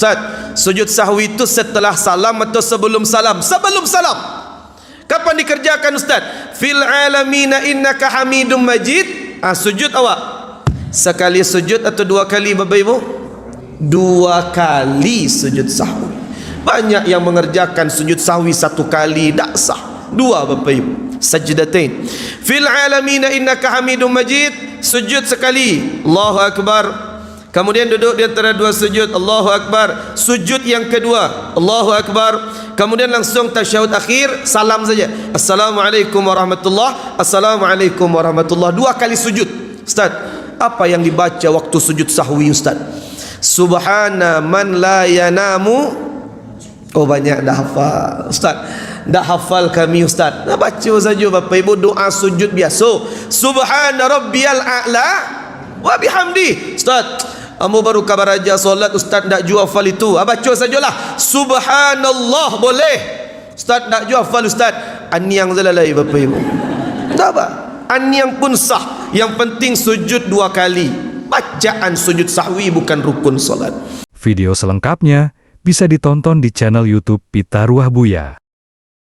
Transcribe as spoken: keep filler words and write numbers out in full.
Ustaz, sujud sahwi itu setelah salam atau sebelum salam? Sebelum salam. Kapan dikerjakan, Ustaz? Fil alamina innaka hamidum majid. Ah, sujud awak. Sekali sujud atau dua kali, Bapak Ibu? Dua kali sujud sahwi. Banyak yang mengerjakan sujud sahwi satu kali, dak sah. Dua, Bapak Ibu. Sajdatain. Fil alamina innaka hamidum majid. Sujud sekali. Allahu Akbar. Kemudian duduk di antara dua sujud. Allahu Akbar. Sujud yang kedua. Allahu Akbar. Kemudian langsung tasyahud akhir, salam saja. Assalamualaikum warahmatullah. Assalamualaikum warahmatullah. Dua kali sujud. Ustaz, apa yang dibaca waktu sujud sahwi, Ustaz? Subhana man la yanamu. Oh, banyak dak hafal, Ustaz. Dak hafal kami, Ustaz. Nah, baca saja, Bapak Ibu, doa sujud biasa. Subhana rabbiyal a'la wa bihamdi. Ustaz, ambo baru ka baraja solat, Ustaz, dak juo hafal itu. Ah, baca sajalah. Subhanallah, boleh. Ustaz, dak juo hafal, Ustaz. Aniang salalai, Bapak Ibu. Tak apa. Aniang pun sah. Yang penting sujud dua kali. Bacaan sujud sahwi bukan rukun solat. Video selengkapnya bisa ditonton di channel YouTube Pita Ruah Buya.